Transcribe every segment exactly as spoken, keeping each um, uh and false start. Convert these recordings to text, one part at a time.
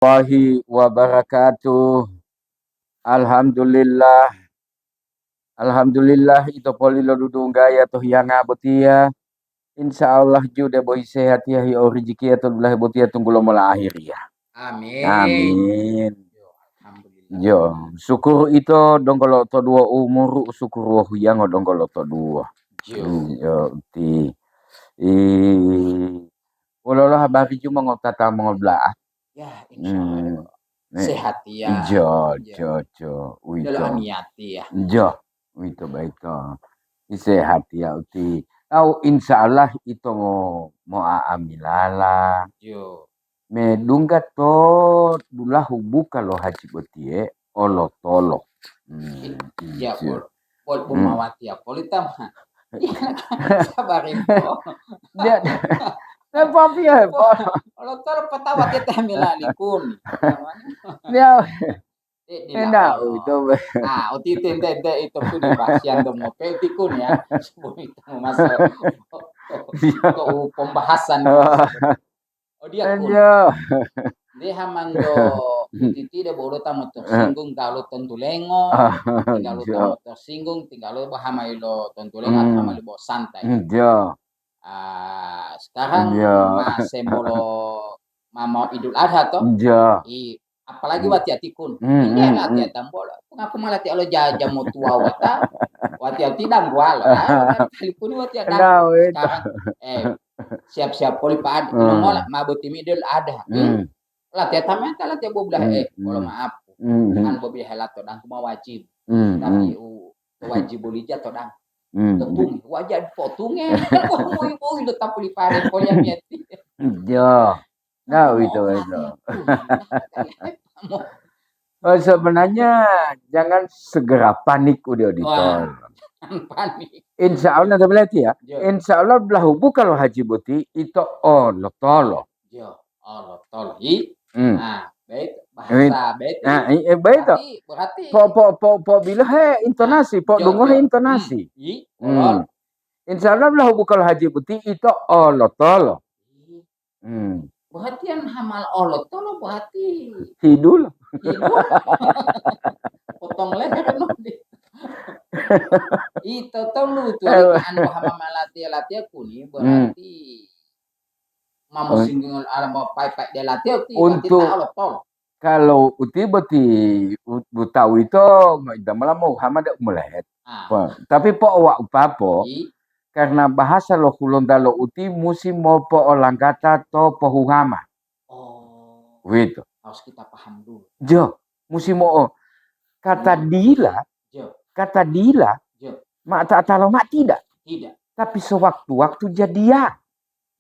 Warahmatullahi wabarakatuh. Alhamdulillah. Alhamdulillah, ito poli lodudunggaya to hiyanga botiya. Insya Allah ju debo sehatiya hio rijikiya to dulahe botiya tunggulo mola ahiriya. Amin. Amin. Yo, alhamdulillah. Jo, syukur ito donggo lotoduwo umuru, syukur wohuyango donggo lotoduwo. Jo. Yo, ti. I, wololo habari ju mongotata mongobla'a? Ya, insya Allah. Hmm. Sehat ya. Jo, jo, jo. Uwito. Dalam niati ya. Jo, uwito baito. Sehat ya uti. Au insya Allah ito mo, mo'a'amilala. Jo. Medungga to dulahu buka lo haji botiye olotolo. Hmm, iya, jo. Pol, pol, hmm. Bumawati ya, polita mah. Iya, sabar ya, po. Dia, dia, dia, Papi ya, po. Olotolo patawati teh mila likuni. Dia, eh, di enggak, lapor. Itu, be. Ah, uti tente, ente itu pun dipasian to mope uti kun ya. Sebelum itu masuk ke pembahasan. Oh. Odiya kun. Iya. Nde hamando titide bolo ta motorsinggung, kalau tontulengo, tinggal ta motorsinggung, tinggal lo bahama ilo tontulengo, hmm, atau hama libo santai. Iya. Ah, sekarang, iya, ma sembolo ma mau Idul Adha to? Iya. I, apalagi watiya ti kun. Hmm, ini hmm, latihan hmm. Tambolo. Ngaku ma latihan lo jaja mo tuwa wata. Watiya ti danggualo. Ah, watiya ti kun watiya danggu. Nah, itu. Sekarang, eh, siap-siap poli Pak Adi. Hmm. Ino mola ma boti midil ada. Hmm. Hmm. Latihan tamenta latihan bobulahe, hmm, eh, hmm. Mohon maaf. Hmm, hmm. Kan bobulahe lato danggu ma wajib. Hmm, tapi hmm. U, wajib bolija to dang. Hmm. Tepung, wajib potunge. Wah, moi-moi lo tapuli pare poli amiyati. Iya. Nah, itu, itu. Oh, sebenarnya jangan segera panik, udah auditor. Wah, jangan panik. Insya Allah, ada berarti ya. Iya. Insya Allah, belahu buka lo haji boti, itu olotolo. Iya, olotolo. Hmm. Nah, baik. Bahasa baik. Nah, i-, eh, baik to. Berarti, berarti po, po, po, po, bila he intonasi, ah, po iya, dungo he iya. Intonasi. Hmm. I, hmm. Olot. Insya Allah, belahu buka lo haji boti, itu olotolo. Hmm. Berarti yang hamal olotolo berarti hidul. Hidul. Potong leher no di. Ito tolu tu anu hama malatia-latia kuni berarti ma musinggung alam pai-pai de latia ti berarti untuk ta olotolo. Kalau uti boti u-, utau ito, ma ida mala mau hama de umelehet. Ah. Tapi po wa upapo, i? Karena bahasa lo Hulontalo uti musi mopo'olanggata to pohuhama. Oh. Uwito. Harus kita paham dulu. Jo, musi mo'o. Kata dila, jo. Kata dila, jo. Ma ta-, talo ma tidak. Tidak. Tapi sewaktu-waktu jadi ya.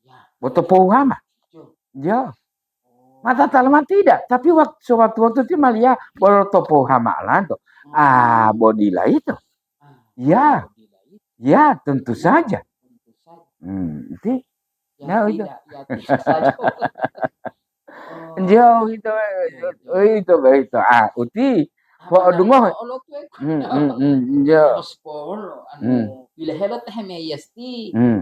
Ya. Boto pohuhama. Jo. Jo. Oh. Ma ta-, talo ma tidak. Tapi wak-, sewaktu-waktu ti malia bolo to pohuhama lanto. Hmm. Ah, bodila itu. Ah, ya. Bodila itu. Ya, tentu saja. Tentu saja. Hmm, itu. Ya, nah, tidak, itu. Ya, tentu saja. Oh. Jauh itu, iya, iya. Oh, itu, itu. Ah, uti. Apa po dungo. Hmm, hmm, hmm, iya. Terus polo, anu, hmm. Bila helo teh meyes ti. Hmm.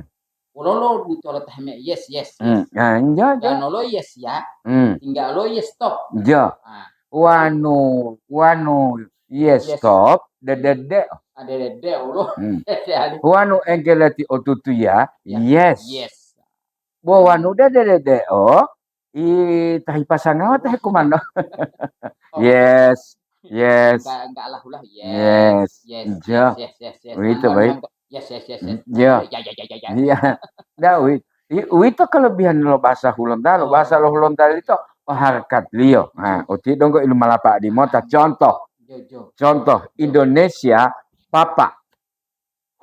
Ulolo dutolo teh me-, yes, yes, yes. Hmm. Nah, iya, iya. Ganolo yes ya. Hmm. Tinggalo yes stop. Iya. Ah. Wanu, wanu yes, yes. Stop, dedede. Ah, dedede, ulo. Hmm. Dede ali. Wanu engkeleti otutu ya. Ya. Yes. Yes. Bo wanu dedede, oh. I tahi pasangawa, tahi kumando. Oh. Yes, yes. Enggak, enggak lah, ulah. Yes, yes, yes, yes, yes, yes. Begitu, baik. Yes, yes, yes, yes. Ya, ya, ya, ya, ya, ya. Iya. Nah, wi-, i-, uwito kelebihan lo bahasa Hulontalo. Oh. Bahasa lo Hulontalo itu, oh, harkat liyo. Nah, uti donggo ilmu malapa di mota. Contoh. Jo, jo. Contoh, jo. Indonesia, papa.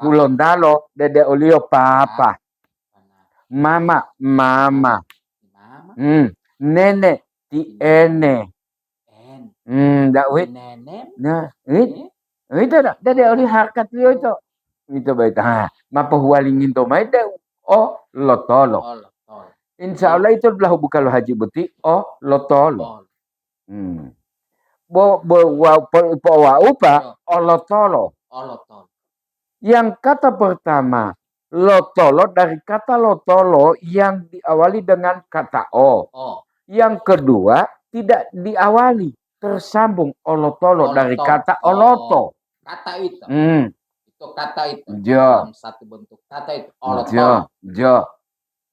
Hulontalo, dede oliyo papa. Mama, mama. Mama. Hmm. Nene, ti ene. En. Hmm, ndak wit. Nene. Nah, wit. Eh? Wit ada, dede oli harkat liyo itu. Itu baik. Ha, ma pohuwalingin to mai de, oh, lotolo. Oh, lotolo. Insya Allah itu adalah bukan lo haji boti, oh, lotolo. Oh. Hmm. Bo, bo, wa, po, po, wa upa, yo. Olotolo. Olotolo. Yang kata pertama, lotolo dari kata lotolo yang diawali dengan kata o. O. Yang kedua, tidak diawali, tersambung olotolo dari Olotolo. kata oloto. Kata itu. Hmm. Itu kata itu. Jo. Dalam satu bentuk kata itu. Jo, Olotolo. jo.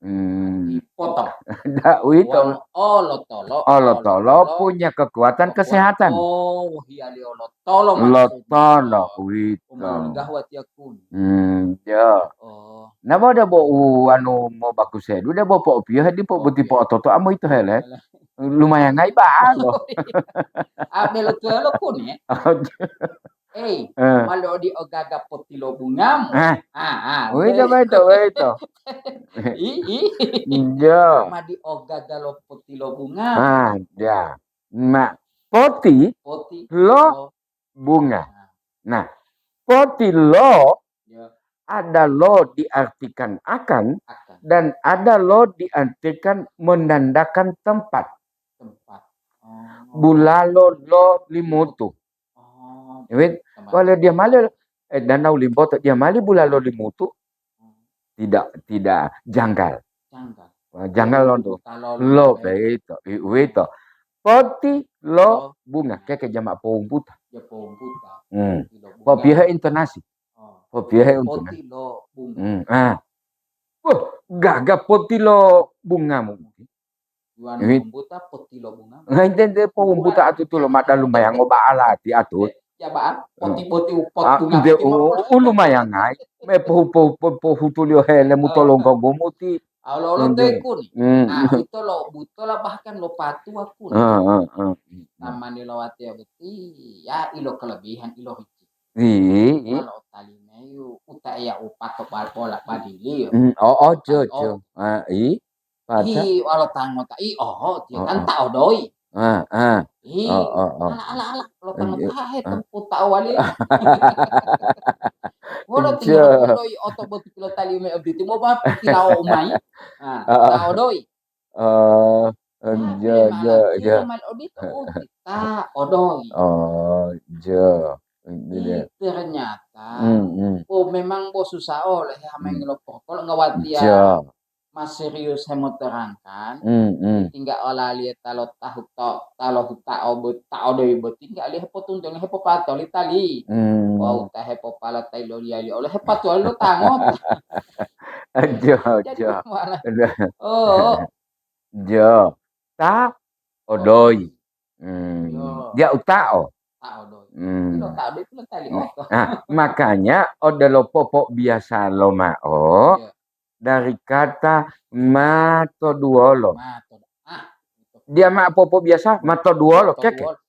Hmm. Dipotong. Ndak uwito. Wolo olotolo, Olotolo olotolo punya kekuatan kekuatan. kesehatan. Oh, iya, li olotolo maksudnya. Lotolo, uwito. Umalu gahwat ya kun. Hmm, jo. Oh. Nabo debo u anu mo baku sedu, debo po'opiyohe dipo boti Po'opiyohe. po'ototo amo ito hele. Hele. Lumayan ngai balo. Ah, belo tuwelo kun ya? Ei, Eh. malo di ogaga poti lo bungamu. Eh. Ah, ah, Uwito, be. uwito, uwito. I, i. Jo. Ma di ogaga lo poti lo bungamu. Ah, ya. Ma, poti Poti lo lo bunga. Nah, poti lo Ya. ada lo diartikan akan Akan. dan ada lo diartikan menandakan tempat. Tempat. Oh. Bulalo lo limutu. Oh, Wit, teman. wale dia mali, eh, danau limboto dia mali bulalo limutu. Hmm. Tidak, tidak janggal. Janggal. Wah, janggal lonto. Kalau Lo lo beito, i-, uwito. Poti lo Lo bunga, bunga. keke jama powumbuta. Ya, powumbuta. Hmm. Poti lo bunga. Popiyohe intonasi. Oh. Popiyohe Poti intonasi. lo bunga. Hmm, ah. Wah, gaga poti lo bungamu. Juwan Ini wumbuta poti lo bunga. Nah, ente, ente powumbuta atu tulo mada lumayan ngoba alati atu. Eh, ya, Bang, poti-poti u-, pot Ah, bunga ente poti u-, mo. u-, lumayan ngai. Me pohu-, pohu-, pohu-, pohutuliyo hele Ah. mutolonggo gomuti. Olo-olo Ente. te kun. Hmm. Nah, ito lo butola bahkan lo patuwa kun. Ah, ah, ah. Tamani lo watiya boti, ya ilo kelebihan, ilo ricik. Iya, iya. Malo talimeyu, uta eya upato bal-, bola badiliyo. Hmm, oh, oh, jo, Kan, jo. oh. Ah, i. Pada? Hi, walo ta ngota, i, oho, tiyo Heeh. tan ta odoi. Ah, ah. Hi, Oh, oh, oh. ala, ala, ala, lo ta Iya. ngota, he, Ah. tempu ta owali. Wolo Iya. tinggal odoi oto boti pilotali me oditi, mo ba pilao umai. Ah, Heeh. ta odoi. Oh, Ah, iya, iya, iya. Mal odito, oh, ta odoi. Oh, iya. Iya, iya. Ih, ternyata, Hmm, hmm. oh, memang bo susah oleh ya, main Hmm. ngelopor. Kalau nggak wati ya, Iya. Mas serius hemoterangkan, Hmm, hmm. tinggal olaliya ta lo tahu to, ta lo hutao bo-, ta odoi boti, nggak lihat potuntungan hepopatoli tali. Hmm. Wau ta hepopala tai lo liyali, oleh hepatuali lo tango. Jo, Jadi jo. malah, Udah. oh. Jo. Ta odoi. Hmm. Yo. Dia utao. Ta odoi. Hmm. Lo ta odoi pun tali Hmm. oto. Nah, makanya odelo popobiasa lomao Iya. dari kata matoduwolo. Mato-, ah, gitu. Dia ma popobiasa matoduwolo, keke. Matoduwolo.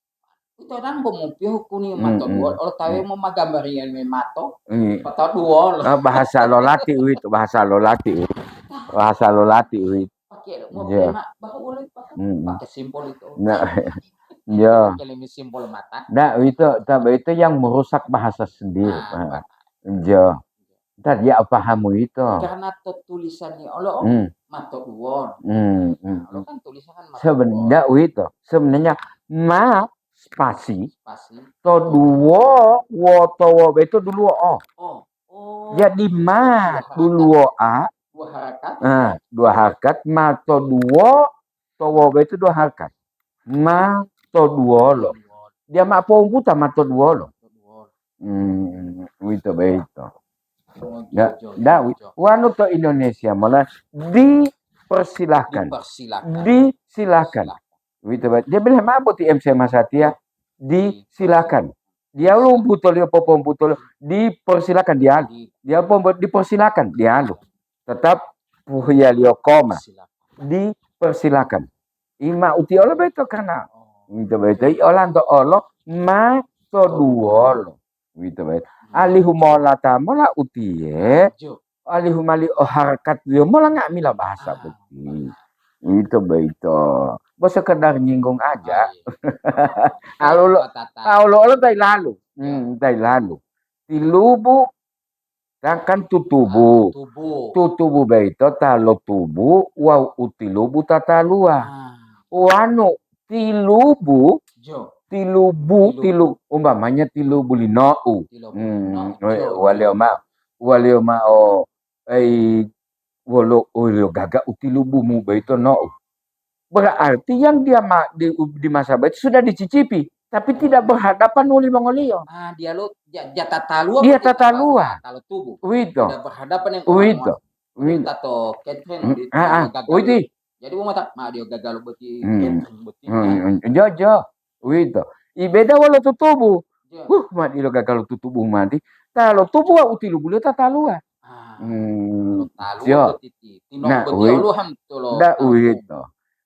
Ito dang bo mopiyohu kuni Hmm, matoduwolo. hmm, Olo tawe hmm. mo magambariyan me mato. Hmm. Matoduwolo. Ah, bahasa lolati uwito, bahasa lolati uwito. Bahasa lolati uwito. Pakai lo, mau Iya. pakai ma-, baru ulang pakai, Hmm. pakai simpul itu. Nah, iya. Pakai lemi simpul mata. Nah, itu, tapi itu yang merusak bahasa sendiri. Ah, Ah, Pak. Iya. Ntar dia pahamu itu. Karena to tulisannya olo, Hmm. matoduwolo. Hmm, hmm, Nah, olo hmm. kan tulisan kan Sebenarnya matoduwolo. Itu, sebenarnya ma spasi Spasi. to duwo, wo to wo itu duluwo o. Oh, oh. Jadi ma Dua harakat. duluwo a. Dua harakat. Ah, dua harakat, ma to duwo, to wo itu dua harakat. Ma to duwolo. Dia ma powumbuta ma to duwolo. To duwolo. Hmm, uwito boyito. Oh, Da-, jo, jo, da-, jo. wanu to Indonesia mola dipersilahkan. Dipersilahkan. Disilakan. Silakan. Uwito boyito. Dia bilang ma boti M C Mas Satya, disilakan. Dia lumputoliyo, popomputoliyo, dipersilakan, dialu. Di- Dia pombo-, dipersilakan, dialu. Tetap pohiyaliyo koma. Silakan. Dipersilakan. Ima utiolo boyito karena Oh. uwito boyito, i olanto olo ma to duwolo. Uwito boyito. Hmm. Alihu mola ta mola utiye, Jo. alihu mali o harakatiyo mola nga'amila bahasa Ah, boti. benar. Uwito boyito. Bo sekedar nyinggung aja. Oh, iya. Alu lo-, Kata-kata. alu lo-, lo tai lalu. Ya. Hmm, tai lalu. Tilubu, kan, kan tutubu. Ah, tubu. Tutubu boyito ta lo tubu wawu utilubu ta taluwa. Ah. Wanu tilubu, Jo. tilubu, Tilubu. tilu-, umpamanya tilubu lino'u. Tilubu Hmm, lino'u. we-, Jo, waliyo jo. ma-, waliyo mao, ei, wolo, woliyo gaga utilubumu boyito no'u. Berarti yang dia ma-, di, di masa itu sudah dicicipi, tapi tidak berhadapan wolimongoliyo. Ah, dia lo ja-, ja tatalua. Dia berarti tatalua. Talo tubuh. Uwito. Tidak berhadapan yang uwito. Uwito. Tato Catherine di, ah, ah, gagal. Uwiti. Jadi wong mata, ma dia gagal boti, hmm, Catherine boti. Hmm, hmm, jo, jo. Uwito. I beda wolo tutubu. Jo. Huh, ma dilo gagal tutubu mati. Talo tubu wa utilubuliyo tatalua. Ah, hmm, tatalua jo. Boti ti-, tinong nah, boti uwito. Olohan tolo nda tatalua. Uwito.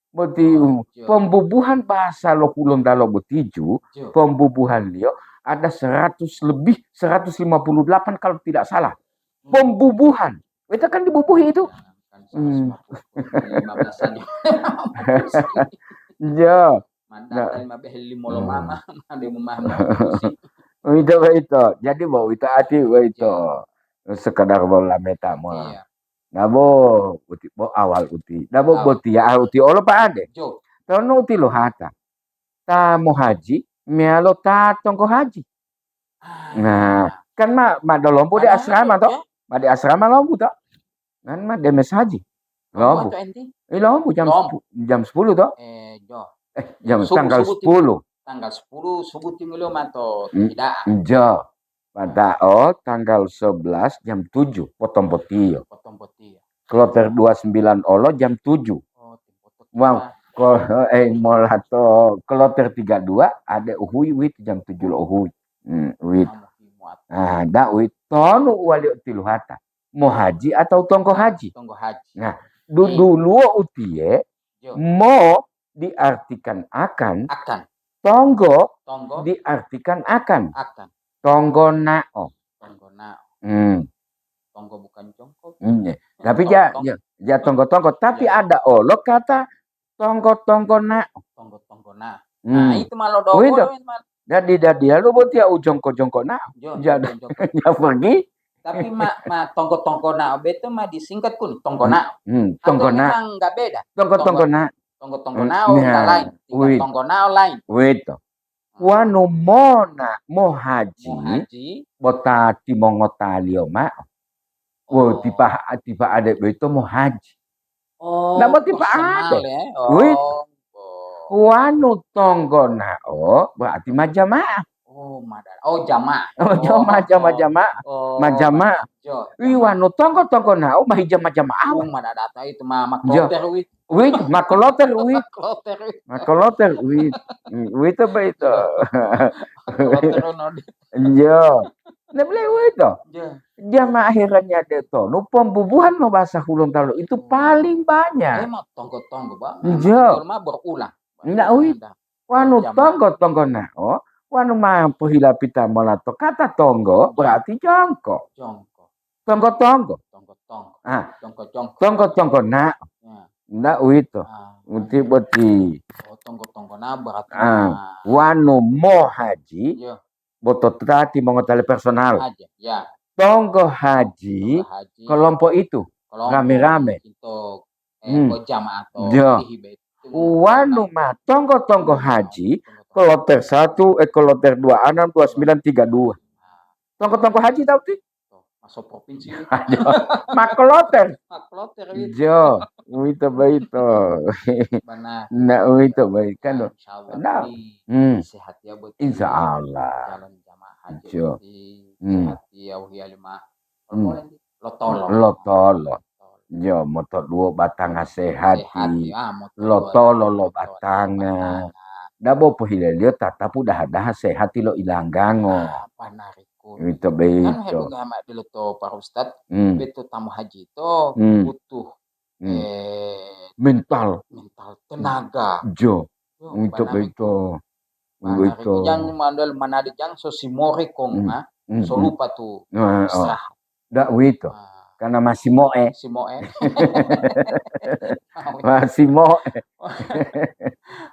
Boti, oh, jo. Pembubuhan bahasa lo Hulontalo boti ju, jo. Pembubuhan liyo ada seratus lebih, seratus lima puluh delapan kalau tidak salah. Hmm. Pembubuhan. Itu kan dibubuhi itu. Ya, kan hmm. Seratus lima puluh, lima belas saja. Jo. Madata nah. Lima belas limo lo hmm. Mama, ada yang memahami. Uwito, uwito. Jadi, bo, uwito ati, uwito. Jo. Sekedar bo lameta mo. Iya. Nabo uti bo awal uti. Nabo awal. Botiya uti olo pa'ade. Jo. Tonu uti lohata. Ta mohaji meyalo ta tonggo haji. Ah, nah, iya. Kan ma, ma dolombu de asrama to? Ya. Ma de asrama lombu to? Kan ma de mes haji. Lombu. Lombu atau enti? Eh, lombu jam lombu. Sepu-, jam sepuluh to? Eh, jo. Eh, jam subuh, tanggal subuh sepuluh. Tanggal sepuluh subuh tinggal ma to hmm, tidak. Jo. Pada o tanggal sebelas jam tujuh, potong botiyo. Potong botiyo. Kloter dua sembilan olo jam tujuh. Oh, tim potong wow, kita. Ko-, eh, mola to kloter tiga dua, ade uhuyi wit jam tujuh lo uhuyi. Hmm, wit. Kamu kimuat. Ah, da wit tonu uwali tiluhata. Mo haji atau tonggo haji? Tonggo haji. Nah, du-, hmm. Duluwo utiye, jo. Mo diartikan akan, akan. Tonggo, tonggo. Diartikan akan. Akan. Tonggo nao. Tonggo nao. Hmm. Tonggo bukan jongkok. Hmm, ya. Tapi tong-, ja-, tong-, ja-, ja tonggo-tonggo. Tapi ya. Ada olo kata tonggo-tonggo nao. Tonggo-tonggo nao. Hmm. Nah, itu ma lo dogolo, itu. Jadi, dadiya lu botiya u jongko-jongko nao. Jo, ja-, jongko-jongko. Ja pergi. Tapi ma, ma tonggo-tonggo nao beto ma disingkat kun tonggo nao. Hmm, hmm, atau tonggo nao. Memang nggak beda? Tonggo-tonggo nao. Tonggo-tonggo nao, nah, lain. Tinggal wit. Tonggo nao lain. Wito. Hmm. Wanu mona mohaji, mohaji. Bota timongotaliyo mao. Wo, oh. Tipa, tipa ade boyito mohaji. Oh, namo tipa personal ade. Ya? Oh, wit. Oh. Wanu tonggo nao, berarti majamaah. Oh, madara. Oh, jamaah. Oh, jamaah, jamaah, jamaah. Oh, majamaah. Jo, wi, jamaah. Wanu tonggo-tonggo nao, mahija majamaah. Oh, madara ta itu ma-, jo. Makloter, wi. Wi, makloter, wi. Makloter, wi. Makloter, wi. Hmm, wi to ba ito. Makloter, no, di. Jo. Nah, beliau itu. Ya. Jamaah akhirnya de tonu pembubuhan lo bahasa Hulontalo itu paling banyak. Emang tonggo-tonggo, Bang. Ya. Memang berulang. Enggak, wi. Ada. Wanu jamaah. Tonggo-tonggo nao, wanu ma pohilapita mola to kata tonggo, ya. Berarti jongko. Jongko. Tonggo-tonggo. Tonggo-tonggo. Ah. Jongko-jongko. Tonggo-tonggo nao. Ya. Enggak, wi to. Ah. Uti boti. Oh, tonggo-tonggo nao berarti. Ah. Wanu mohaji. Ya. Boto tati mongotali personal. Haji, ya. Tonggo haji, tonggo haji, kelompok itu, kelompok rame-rame. Untuk, eh, hmm. Jamaah atau jo. Tihibe itu. Wanu ma tonggo-tonggo haji, tonggo-tonggo. Kloter satu, eh, kloter dua enam, dua sembilan, tiga dua. Nah. Tonggo-tonggo haji tahu ti? Toh, masuk provinsi. Aduh, makloter. Makloter, wi. Jo, uwito boyito. Benar. Nah, uwito boyito kan. Nah, insyaallah, nah, ini hmm. Sehat ya buat. Insyaallah. Calon jamaah haji jo. Nanti hmm. Sehat ya, wahai alimah. Hmm. Lotolo. Lotolo. Jo, moto duo batanga sehat. Sehat ya, moto duo. Lotolo lo batanga. Batanga. Dabo pohileliyo tatapu daha-daha sehat lo ilanggango. Ah, panari. Uwito boyito. Kan hedungga ma delo to Pak Ustad, hmm. Beto tamu haji to hmm. Butuh, hmm. Eh, mental. Mental, tenaga. Jo. Jo, uwito boyito. Uwito. Jang mandel manade jang so simore kong, hmm. Ha? Hmm. So lupa tu. Nah, oh. Istirahat. Ndak uwito. Ah. Karena masih moe. Masih moe. Masih moe.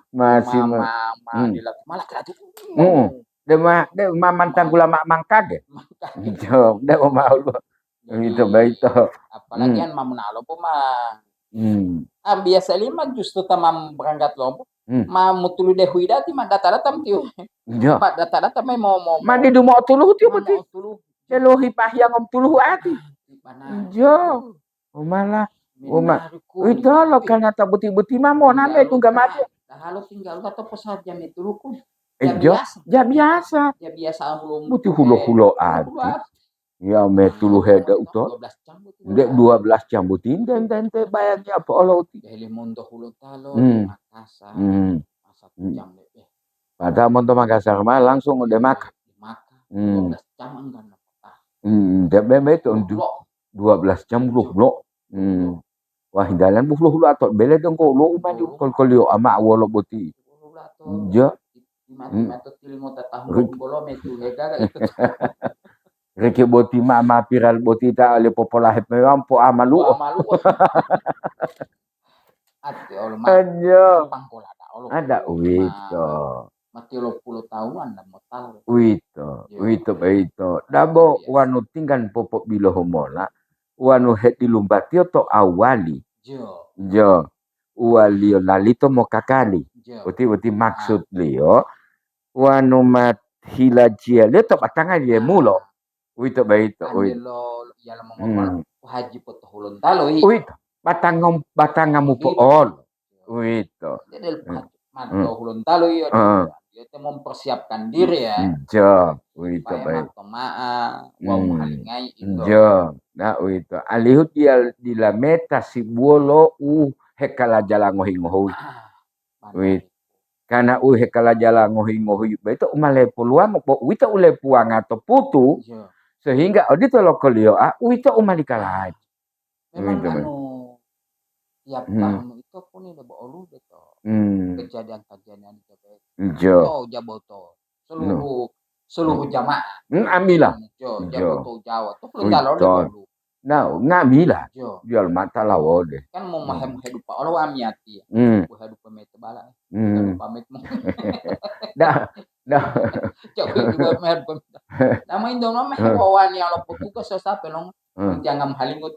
Masih ma-, moe. Ma-, ma-, hmm. Dila-, malah kelati. Hmm. De ma, de ma mantanggula ma-, mangkade. Mangkade. Jo, de ma maulu. Jadi, uwito boyito. Apalagi hmm. An mamunalo po ma. Hmm. Ah, biasa lima justru tamam berangkat lompo. Hmm. Ma mutulu de huidati ma data-data mtiu. Jo. Ma data-data ma mo, mo, ma di dumo tuluhu tiu ma boti. Mo tuluhu. Delohi pahiyangom tuluhu ati. Ah, ti bana. Jo. Umala Uma, uwitolo karena ta boti-boti ma moname tungga mati. Tahalo tinggal ta to posaja metuluku. Eh, ja biasa. Ja biasa. Ja biasa amulong. Buti hulo-hulo ati. Ya metulu heda uto. Nde dua belas jam boti nde nde nde bayangnya apa Allah uti. Dahili monto hulo talo di Makassar. Hmm. Masa jam lebe. Padahal monto Makassar ma langsung udah makan. Di Makkah. Hmm. Dua belas jam enggak dapat. Hmm, dia memang itu dua belas jam dua belas. Hmm. Wah, dalan bu hulo-hulo ato bele dong ko lo uma di kol-, kolio ama wolo boti. Ja. Mati-mati tilingo tatahun bolo metu hega itu. Reke boti ma, ma piral boti ta le popolahe mewam po amaluo. Amaluo. Ate olo ma. Anjo. Pangkola ada olo. Ada uwito. Mati lo pulo tahun anda motal. Uwito, uwito baito. Dabo wanu tinggan popobiloho mola, wanu hedilumbatiyo to awali. Jo. Jo. Uwaliyo lalito mokakali. Jo. Uti, uti maksudliyo, wanu ma hilajiyaliyo to batanga liyemulo. Uwito boyito, uwito. Andelo iyala mongopalo, hmm, haji poto Hulontalo, iya. Uwito, batangam-, batangamu po'olo. Uwito. Jadi, hmm, mato Hulontalo, iya. Heeh. Dia te mempersiapkan diri, ya. Ijo, uwito. Supaya baik. Mato ma'a, wau, hmm, mohalingai ito. Ijo, nah, uwito. Alihu dia dila meta sibuwolo u hekalaja la ngohi-ngohuyi. Ah, uwito. Karena u hekalajala ngohi-ngohi boyito u ma lepoluwango, bo uwito u lepuwanga to putu, iya, sehingga odito lo koliyoa uwito u ma likalaji. Memang uwito, anu, tiap, hmm, tahun itu pun ini bo olu beto. Hmm. Kejadian-kejadian itu beto. Iya. To Jaboto. Seluruh, seluruh jamaah. Hmm, amila. Jo, iya. Jaboto Jawa. To perlu uwito. Nah, nga'amila. Yo. Jual mata lawode. Kan mo, hmm, mahem hedupa olo amiyati. Hmm. Bo hedupa mete bala. Hmm. Hedupa met mo. Dah, dah. Coba juga mahem hedupa mete. Nama Indo mah, hmm, wawani alo petugas so sape long. Hmm. Jangan halingot.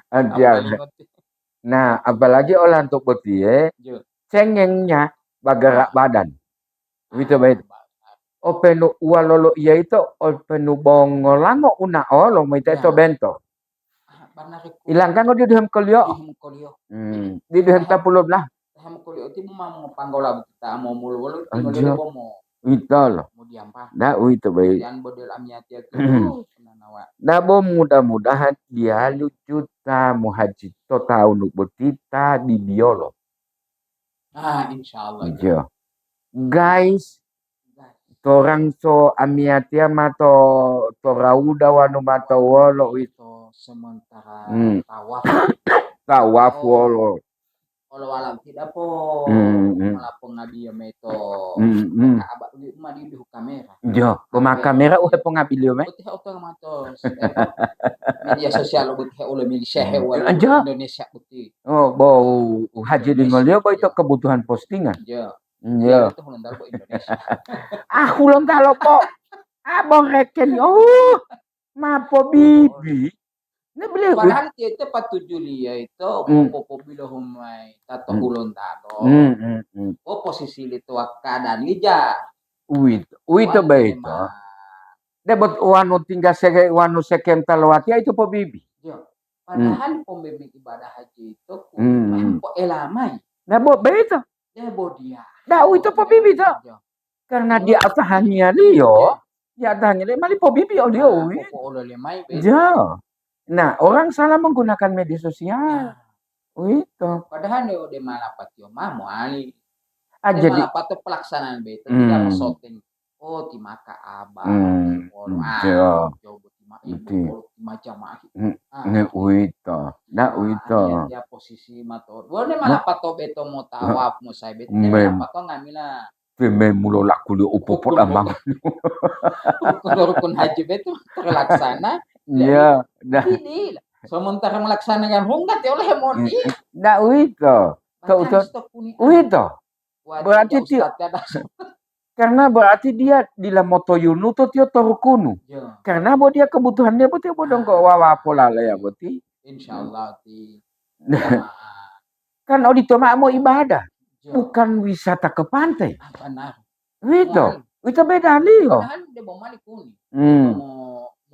Antian. Halingot. Nah, apalagi olanto botiye, yo, cengengnya bagarak badan. Uwito boyito. Openu uwalolo iya yito, openu bo ngolango unaolo moyito to bento. Ilangkango didu hemokoliyo. Hmm, didu hemotapulu belah. Hemokoliyo ti ma mongopanggola bukita momulu wolo tingoliyo bomo. Uwitolo. Kemudian pa. Nah, uwito boyito. Kemudian bodel amiyatiya tu nanawa. Nah, bo mudah-mudahan diyalu juta muhaji to tahun boti ta bibiyolo. Ah, insyaallah. Iya. Guys, torang so amiyatiya ma to, to Rauda wanu ma to wolo uwito. Sementara tawaf. Tawaf wolo. Olo walam tidak po, hmm, hmm, malapo ngabiyo meto. Hmm, hmm. Ka'aba uli uma diduhu kamera. Jo, poma kamera u hepongabiliyo me. Boti he oto matos. Media sosial boti he olo milisia he wala Indonesia boti. Oh, bo u haji dingoliyo boyito kebutuhan postingan. Jo. Iya. Itu Hulontalo bo Indonesia. Ah, Hulontalo po. Ah, bo reken. Oh, ma pobibi. Ne beliau. Padahal tiye te patujuliyo ito, hmm, popobilohu mayi tato, hmm, Hulontalo. Hmm, hmm, hmm. Oh, posisi lito keadaan lija. Uwito, uwito boyito. Debo wanu tingga seke, wanu sekenta lowatiya ito pobibi. Yo. Hmm. Padahal pombeme ibadah haji ito, hmm, po elamayi. Nah, bo, boyito. Debo dia. Nah, uwito pobibi to. Yo. Karena dia atahangiyaliyo, dia atahangiyaliyo mali pobibi oliyo, nah, uwito. Popo'olole mayi, be. Ya. Nah, orang salah menggunakan media sosial. Ya. Uwito. Padahal ne ode malapatiyo ma mowali. Ah, jadi malapato pelaksanaan beto, hmm, tidak mosoteng. Oh, ti maka abang, hmm, wolo, ah, iya, cobo ti ma-, ibu, wolo ti ma jamaah. Hmm, ah, ne uwito. Nah, uwito. Dia, dia posisi mato. Wone malapato beto mo tawaf, mo sae beto, malapato nga'amila. Pe memulo lakuliyo u popodamang. Rukun-rukun haji betu terlaksana. Iya, nah. Jadi, sementara melaksanakan rungkat ya oleh moni. Nah, uwito. Uwito. Berarti tiyo, karena berarti dia dila motoyunuto tiyo to rukunu. Iya. Karena bo dia kebutuhannya bo tiyo bo donggo wawa polaleya boti. Insyaallah ti. Nah. Jamaah. Kan odito ma'o mo ibadah, bukan wisata ke pantai. Ah, benar. Uwito, uwito bedaliyo. Padahal debo mali kuni. Hmm. Mo,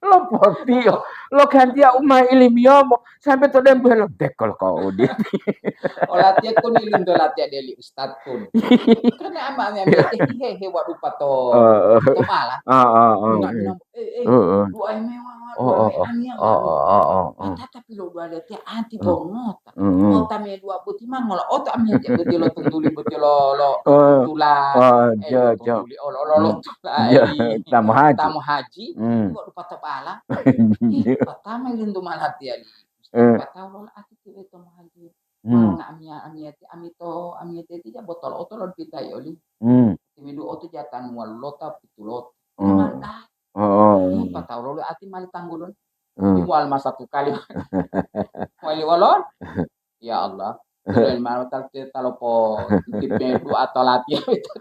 lo potiyo, lo gantiya uma ilimiyomo, sampai to dembuhe lo dekol ko udi. Olatiya kun ilunto latiya deli ustad kun. Karena ama ame ame teh hehe wadupa to to mala. Ah, ah, ah, Enggak eh. Bilang, eh eh Oh, oh. Dua eme wawa Oh, oh, dua oh. ame ania Oh, oh, oh, oh, oh. Tata pilo dua latiya anti bongota. Mm, mm. Kota me dua puluh lima ngolo oto ame latiya betul lo tuntuli betul lo lo Oh, tula oh, eh jo, lo jo. tuntuli olo olo lo Mm. tula Jo, i tamu haji. tamu haji. Mm. Wadupa to bala. Ih, patama lintu malatiya li. Eh. Patau lo ati ti tamu haji. Hmm. Mauna amia amia ti amito amia ti ti botol oto lo pitai oli. Hmm. Timidu oto jatan walota pitulot. Hmm. Namalda. Oh. Ih, patau lo ati mali tanggulon. Hmm. Imual ma satu kali. Wali walon. Ya Allah. Tulen ma tal te talopo tipe dua atau latihan itu.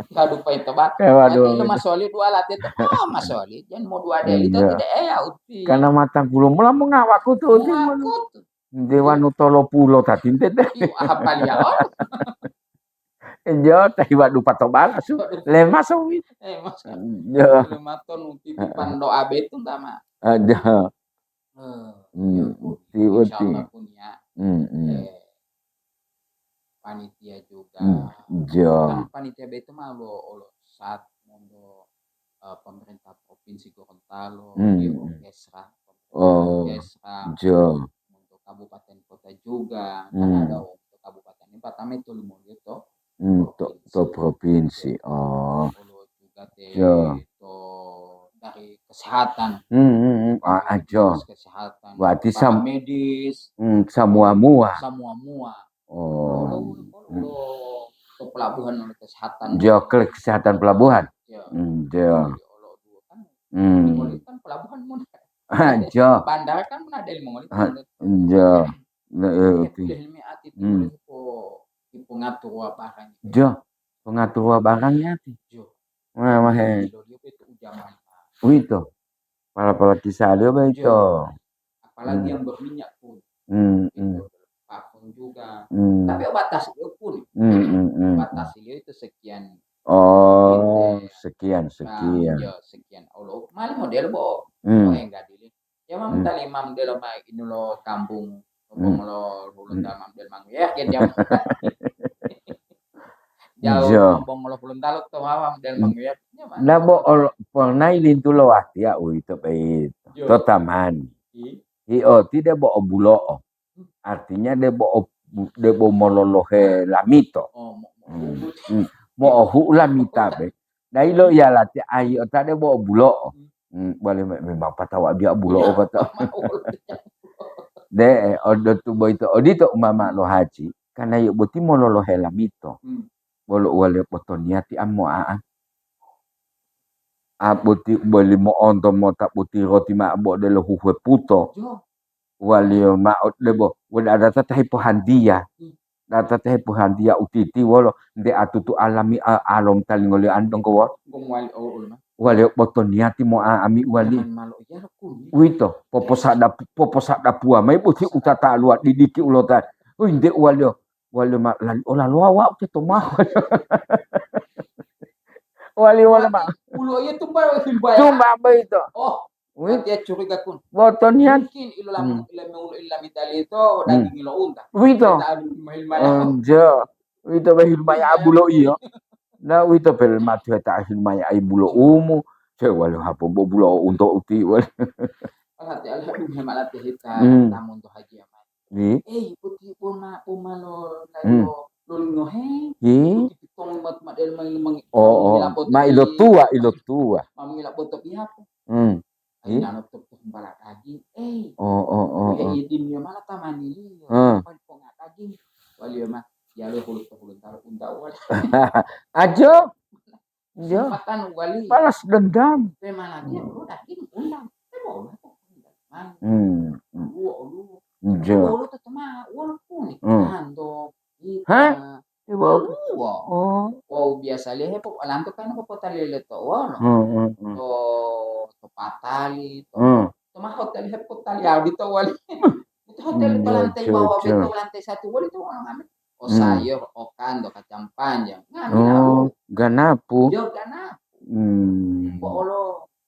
Kadu pa itu ba. Eh, waduh. Nanti lu masoli dua latihan itu. Ah, masoli. Jangan mau dua deli itu Iya. Tidak eh ya uti. Karena matang puluh mula mengawaku tuh. Mengaku tuh. Dewan tolo pulo tadi tete. Iyo apa ya Allah. Jo tahi wadu pato bala su. Lemas wi. Eh mas. Jo. Lematon titipan doa betul sama. Ada. Eh, Hmm. ya, Ti wati. Insyaallah punya. Hmm, hmm. Eh, panitia juga. Hmm, jo. Kan panitia boyito ma lo, lo sat monto, eh, pemerintah Provinsi Gorontalo, hmm, di Orkestra, pemerintah, oh, Orkestra, jo, untuk kabupaten kota juga. Kan, hmm, ada untuk kabupaten ini pertama itu limo to, hmm, to, provinsi, to provinsi. Oh. Olo juga te, jo, to dari kesehatan. Hmm, hmm, hmm. Ah, ah, jo. Dinas kesehatan, berarti para sam-, medis, hmm, samua mua. Samua mua. Oh. Olo, olo, olo to pelabuhan, olo kesehatan. Jo, ke-, kesehatan pelabuhan. Jo. Hmm, jo. Jadi, olo dua kan, hmm, limo kan pelabuhan mun. Ah, jo. Bandar kan mun ada limo. Ah, jo. Nah, eh, oke. Boleh limi ati, hmm, boleh po, di pengatur barang. Jo. Pengatur barangnya ati. Jo. Wah, wah, he. Lo dia itu ujaman. Uwito. Pala-pala kisah dia begitu. Jo. Apalagi, hmm, yang berminyak pun. Hmm, hmm. Itu parfum juga. Hmm. Tapi obat tas dia pun. Hmm, hmm, hmm. Obat tas dia itu sekian. Oh, gitu ya. Sekian, nah, sekian. Jo, sekian. Olo, mali model bo. Hmm. Oh, enggak dili. Ya, mam, hmm, tali mam delo ma inu lo kampung, hmm, bongolo hulun, hmm, tamam del mangu. Ya, ya, jam. Jauh, jo, bongolo hulun taluk to mawam del mangu ya. Ya, mam. Nah, bo ol-, pernah ilintu lo watiya uwito boyito. Jo. To tamani. I? I oti debo obulo'o. Artinya debo o-, debo mololohe lamito. Oh, mo-, mo-, hmm, hmm. Mo'ohu'u lamita be. Dai lo iya lati ayi ota debo obulo'o. Hmm. Hmm, bole me-, memang patawa dia bulo'o, iya, kata. De, odotu boyito, odito umama lo haji, karena yio boti mololohe lamito. Hmm. Bolo uwaliyo potoniati amo'a'a. A boti boli mo'onto mota boti roti ma'o bo delo huhuwe puto. Jo. Uwaliyo ma'o debo, wonu adata ta hipohantiya. Hmm. Data ta hipohantiya utiti wolo nte atutu alami a-, alom talingoliyo ani donggo wolo. Donggo mowali o-, o-, ma. Uwaliyo botoniyati mo'a'ami uwaliyo. Jangan malo iyalo kuni. Uwito, poposada-, poposadapuwa mayi boti utataluwa didiki ulota. Uwinte uwaliyo, uwaliyo ma-, lali olalowa wa'u teto ma'o. Uwaliyo wolo ma-, ulo iya tumba himbaya. Tumba boyito. Oh. Wih. Watiya curiga kun. Botoniyati. Mungkin ilo lamu-, hmm, ilo meulu ilo lamita lito, hmm, daging lo unta. Wito. Kita adu mahil maya. Onjo. Wito bahil maya abulo iyo. Na wito pel matu heta ahil maya ai bulo umu. Cewek wali hapo bo bulo unto uti wali. Alati alati hemalati hita, hmm, tamun to haji amai. Wi. Eh, poti poma, poma lo, hmm, layo, lo lingohe. Wi. Poti pitong mat-, madel mai lemang. Oh, oh. Mangila boto. Ma ilo tua, ilo tua. Mangila boto bihapo. Hmm. Wi. Ai nano tok tok bala daging. Eh. Oh, oh, oh, oh. Iya, iya, dimio mala tamani liyo. Hmm. Pan ponga daging. Waliyo ma, yalo hulu to hulu taru unta wala. Ajo. Iya. Sumpatan wali. Balas dendam. Memang lagi, hmm, ulu daging undang. Tebo ulu to undang. Hmm, hmm. Ulu, ulu. Iya. Ulu to tema, walaupun, hmm, ando, kita. Hah? Tebo. Ulu. Oh. Wow, biasa lihat po, lantu kan po kota lele to, wala. Hmm, hmm, hmm. To, to patali, to. Hmm. To ma hotel he po tali audi to wali. Hmm. Itu hotel, hmm, belantai bawah, jo, beto lantai satu wali to orang ambil. O, hmm, sayur, o kando, kacang panjang. Ngambil. Oh, ganapu. Yo, ganapu. Hmm. Bo olo,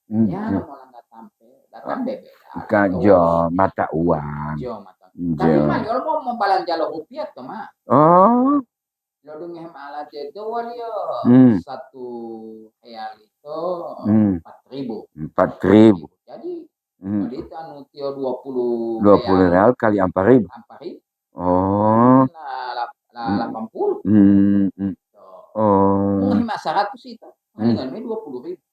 hmm, ya, hmm, molangga tampe, datang, oh, bebe. Ka-, jo, mata uang. Jo, mata. Jo. Tapi mah, yo, mau, mau balanja lo rupiah to, ma. Oh. Lo dunge mala teto waliyo. Hmm. Satu real itu, hmm, empat ribu. Empat ribu. Jadi, hmm, jadi itu anu tiyo dua puluh real. Dua puluh real kali empat ribu. Empat ribu. Oh. Nah, la-, la-, hmm, delapan puluh. Hmm, hmm. Tuh. Oh. Mungkin lima ratus itu. Hmm. Mendingan ini dua puluh ribu.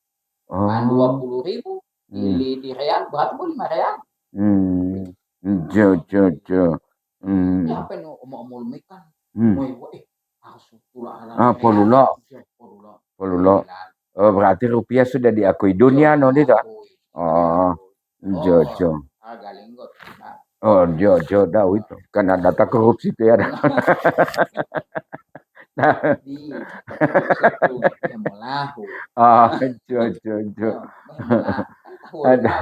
Oh. Kan dua puluh ribu, hmm, di, di real, berarti pun lima real. Hmm. Jo, jo, jo. Hmm. Ya, apa yang mau, mau, mau kan? Hmm. Mau, eh, harus pulang. Ah, real. Polulo. Jo, polulo. Polulo. Real. Oh, berarti rupiah sudah diakui dunia, no, dito? Diakui. Oh. Jo, oh, jo. Harga linggo, nah. Oh, jo, jo, dah itu. Karena data korupsi itu ya, dah. Nah. Di, itu yang melahu. Oh, jo, jo, jo. Nah, melahu. Kan tahu. Ada.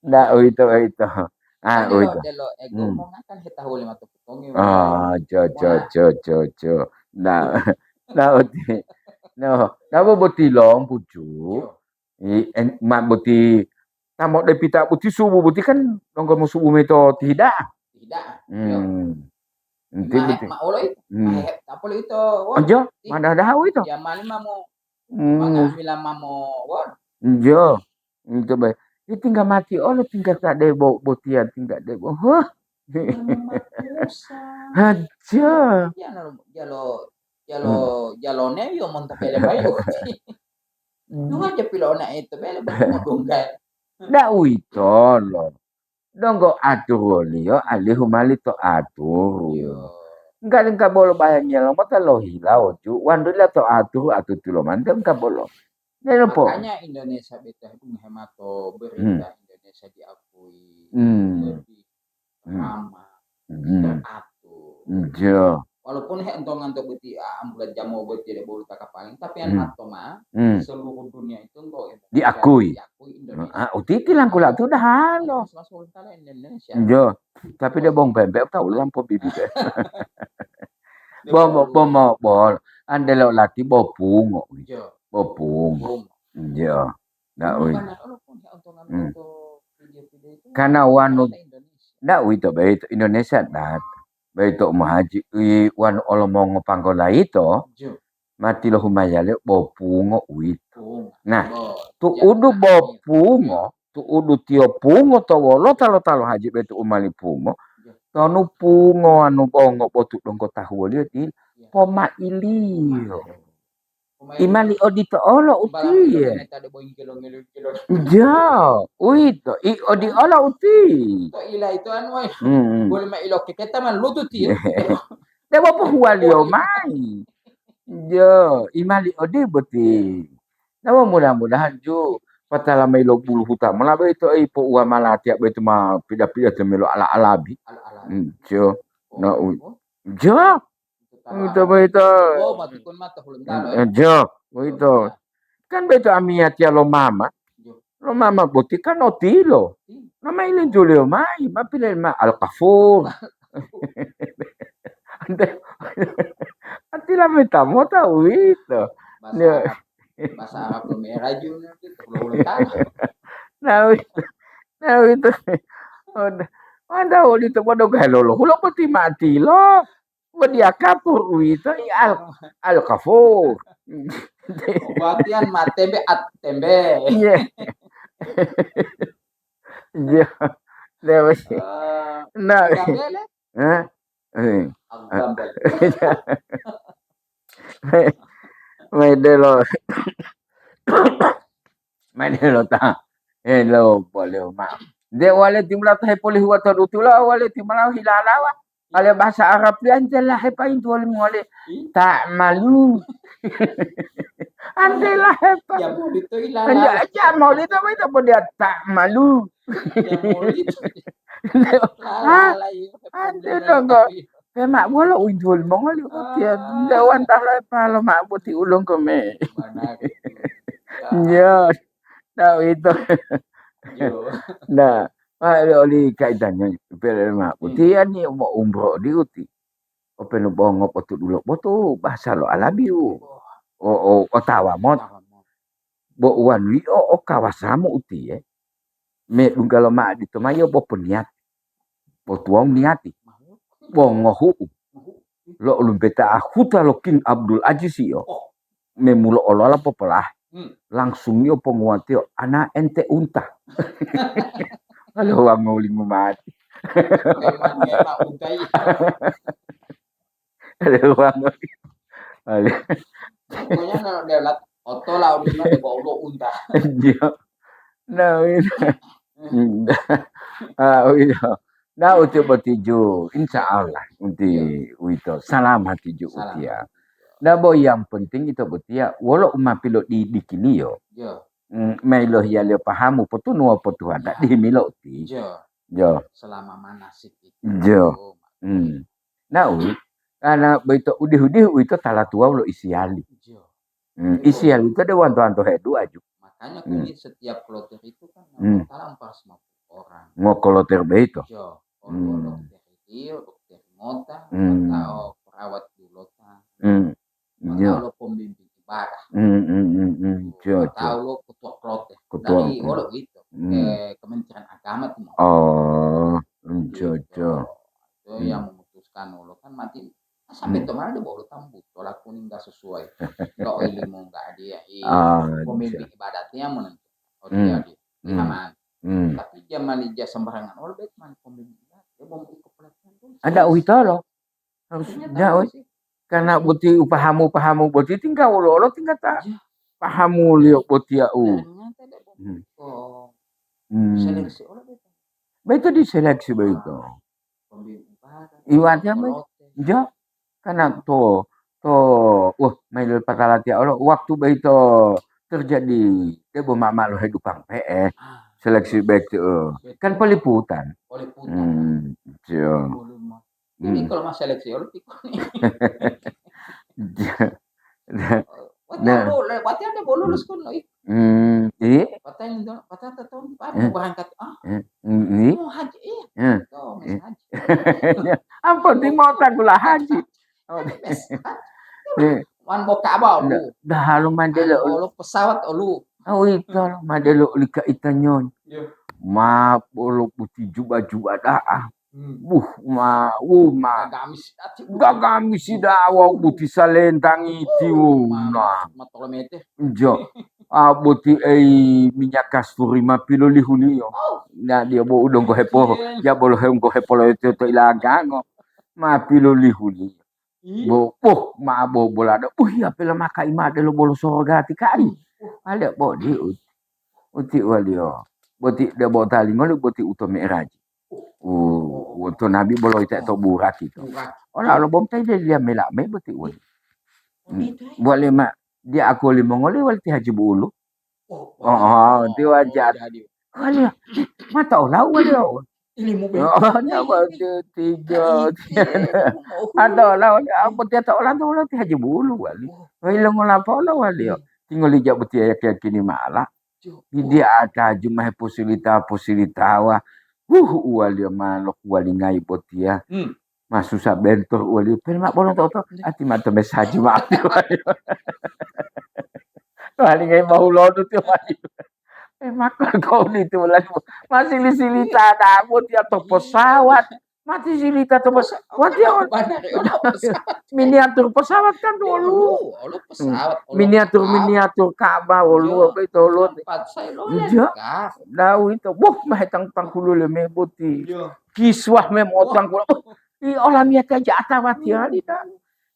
Melahu itu. Nah, itu, itu. Ah, kan delo, itu. Delo ego, hmm, mau ngakan he tahu lima tu potongi. Ah, jo, jo, jo, jo, jo. Nah, nah, uti. No, napa boti long pucu? Jo. I, en-, ma boti, tamo depita boti subu boti kan donggo mo subu meto tihida'a. Da'a. Yo. Hmm. Enti ma, betul. Ma olo itu. Hmm. Ma he, tapole itu. Wah, ojo, ti-, madaha-daha itu. Ya mali mamo. Hmm. Manga'amila mamo. Wah. Jo. Itu baik. Ini tinggal mati olo tinggal tak debo botia tinggal debo. Huh. Mamakusa. Haja. Ya, no, jalo, jalo, hmm. Jalone yo monto pele bayu. Hmm. Dunga aja pilo ona itu pele bayu modungga. Ndak uwito lo. Donggo aturuwoliyo alihu mali to aturu. Yo. Engka, engka bolo bayangiya lomota lohila oju, wandula to aturu atutu lomante engka bolo. Delo po. Makanya Indonesia beta dungohe mato berita hmm. Indonesia diakui hmm. Lebih hmm. Ramah, hmm. Teratur. Jo. Walaupun he entongan to boti, ah, ambulan jamo boti de bolu taka paling, tapi an hmm. Hato ma hmm. Seluruh dunia itu engkau Indonesia diakui. Diakui Indonesia. Ah, utiti langkula tu dahalo. Mas, Mas, Mas, Indonesia. Jo. Tapi de bong pempe ta ulang po bibi de. Bomo, bomo, bol. Andelo lati bopungo. Jo. Bopungo. Bopungo. Jo. Ndak, ui. Karena wanu, ndak, uwito boyito Indonesia, ndak. Boyito umohaji, i, wanu olo mongopanggola yito, mati lo humayale bopungo uwito. Nah, tu'udu bopungo, tu'udu tiyo pungo to wolota lo ta lohaji boyito u mali pungo, tonu pungo wanu bongo botu donggo tahuwoliyo dila, pomailiyo. Imali odito olo utiye. Jo, uwito, i odi olo uti. To ila itu anu, eh. Hmm. Boleh ma ilo keketa man lutu tiye. Debo pohuwaliyo mayi. Jo, imali odi boti. Nawa mudah-mudahan ju patala mayi lo bulu huta mola boyito, eh, po uwa malatiya boyito ma pida-pida to melo ala-alabi. Ala-alabi. Hmm, jo. Na u-, jo. Uwito boyito. Oh, batukun mata Hulontalo, eh, eh. Jo, uwito. Kan boyito amiyatiya lo mama. Jo. Lo mama boti kan otilo. Hmm. Mama ilintuliyo mayi, ma pile ma Al-Kafur. Ante, ati lameta mota uwito. Bahasa Arab, bahasa Arab lo meraju nanti, Hulontalo. Nah, uwito. Nah, uwito. Oda, wanda wolito podo gahe lolo hulo boti ma tilo. Wadiya kapur uwito, i al-, al-kafur. Watiyan ma tembe at tembe. Iya. Iya. Nah, wes. Eh, nah, gambele? Hah? Eh. Aku gambel. Mai delo. Mai delo ta. Eh, lo, boleh, ma. De wale timula ta hepolihuwa to dutula, wale timula hilalawa. Ale bahasa Arab dia ante lahepa intu wali mole. Hmm? Ta'malu. Ante lahepa. Ya, mau itu ilala. Ante aja mau itu apa itu pun dia ta'malu. Ya, mau itu. Hah? Lala, iya. Ante donggo. Pe ma bolo intu wali mongoli. Ah. Dia nda wanta lahepa lo ma boti ulung kome. Mana gitu. Ya. Iya. Tahu itu. Yo. Nah, ah, oli kaitannya, pele ma, hmm, utiya ni mo umroh di uti. Openu bongo potudulo botu bahasa lo Alabiu. Oh. O, o, otawa mot. Otawa mot. Bo uwan wi o, o kawasamu utiye. Me dunggalo ma adito mayo bo peniat. Bo tuwau niyati. Bo ngohu'u. Lo lumpeta huta lo King Abdul Aziz iyo. Oh. Memulo olola popolahe. Hmm. Langsung iyo ponguwatiyo, "Ana ente unta." Lalu wangoli ngumati. Memang enak unta iya. Lalu wangoli. Lalu. Pokoknya kalau dia lihat oto lah, udah, dia bawa ulo unta. Iya. Nah, itu. Hmm. Ah, iya. Nah, uti botiju, insya Allah, uti, iya, uwito, salamati ju. Salamati utiya. Ju. Nah, bo yang penting ito botiya, wolo u ma pilodidikiliyo. Iya. Mm, ma ilohiyaliyo pahamu, potunuwa potuhana, iya, dihimilo uti. Iya. Iya. Selama manasik itu. Iya. Hmm. Nah, u, karena boyito udihu-dihu uwito tala tuwawu lo isiyali. Iya. Hmm, isiyali ito de wanto-wanto heduwa ju. Makanya, hmm, kuli setiap kloter itu kan, hmm, anggota empat ratus lima puluh orang. Ngokoloter boyito. Jo, hmm, dokter iyo, dokter ngota, hmm, atau perawat dulota. Hmm. Atau, iya, lo pembimbing ibadah. Hmm, hmm, hmm, hmm. Jo, jo. Atau lo ketua kloter. Ketua, dari, hmm, olo gitu. Hmm. Eh, Kementerian Agama tuh. Oh, hmm, jo, gitu, jo. Iya, memutuskan olo kan mati. Sampai to mana dia baru tambu tolak kuning nggak sesuai. Lo ilmu nggak dia. Iya. Pemimpin ibadatnya menentu. Oh, dia dia. Aman. Tapi zaman dia sembarangan olo bet man pemimpin ibadat. Dia mau ikut pelatihan tuh. Ada uwitolo. Harus jauh. Karena boti upahamu-pahamu boti tinggal olo-olo tinggal ta pahamu liyo boti au. Ternyata dia mau ikut seleksi olo bet. Beto diseleksi beto. Iwatiya mai jo, karena to to wah, mailol patalatiya olo waktu boyito terjadi debo mama lo hedupang pe'e, seleksi baik tu, kan peliputan. Peliputan. Hmm, jo. Jadi kalau mas seleksi olo tikoni. Wati anu lewati ada bolu lulus kono ih. Hmm, iya. Patah itu, patah tahun, Pak, mau berangkat. Ah, ini. Mau haji, iya. Tuh, mas haji. Ampun, di mau tanggula haji. Wan boka apa olu? Dah halu mandelo. Olu pesawat olu. Oh, itu mandelo lika itanyon. Ma bolo putih juba-juba dah. Buh, ma, wuh, ma. Gagami sidati. Gagami sida wau buti salentang iti, wuh, na. Matolomete. Jo. Ah, buti ei minyak kasturi ma pilolihuliyo. Na dia bo udonggo hepo, ya bolo henggo hepolo itu to ilagango. Ma pilolihuliyo. Bo, boh, ma bo bolado. Uh, ya pela maka imade lo bolo sorogati kai. Ale bo di uti. Uti waliyo. Boti de bo talingoli boti uto me'eraji. Uh, to nabi bolo ite to buraki to. Ola lo bom tai de lia mela me boti wali. Buat lima dia aku limongoli wali ti haji bulu. Oh, oh, ti wajar. Wali, mata olau wali. Ilimu be. Oh, na wali tiga. Ada olau apa dia ta olau olau ti haji bulu wali. Wali lo ngolapa olau wali. Tinggal ija boti ya kini mala. Dia ata jumah posilita posilitawa. Huh, wali ma lo wali ngai botia. Masusa bentor wali. Pen ma bolo toto. Ati ma to mesaji ma ati wali. Wali ngai mau lodu ti wali. Eh, maka kau itu lagi masih silita dabo dia to pesawat. Mati silita to pesawat. Wati miniatur pesawat kan dulu. Olu pesawat. Miniatur miniatur Ka'bah olu apa itu olu. Tempat saya lo. Nah, itu buh mah tang tangkulu le me boti. Kiswah me motang kula. I olamiyatiya ja'ata watiyali ta.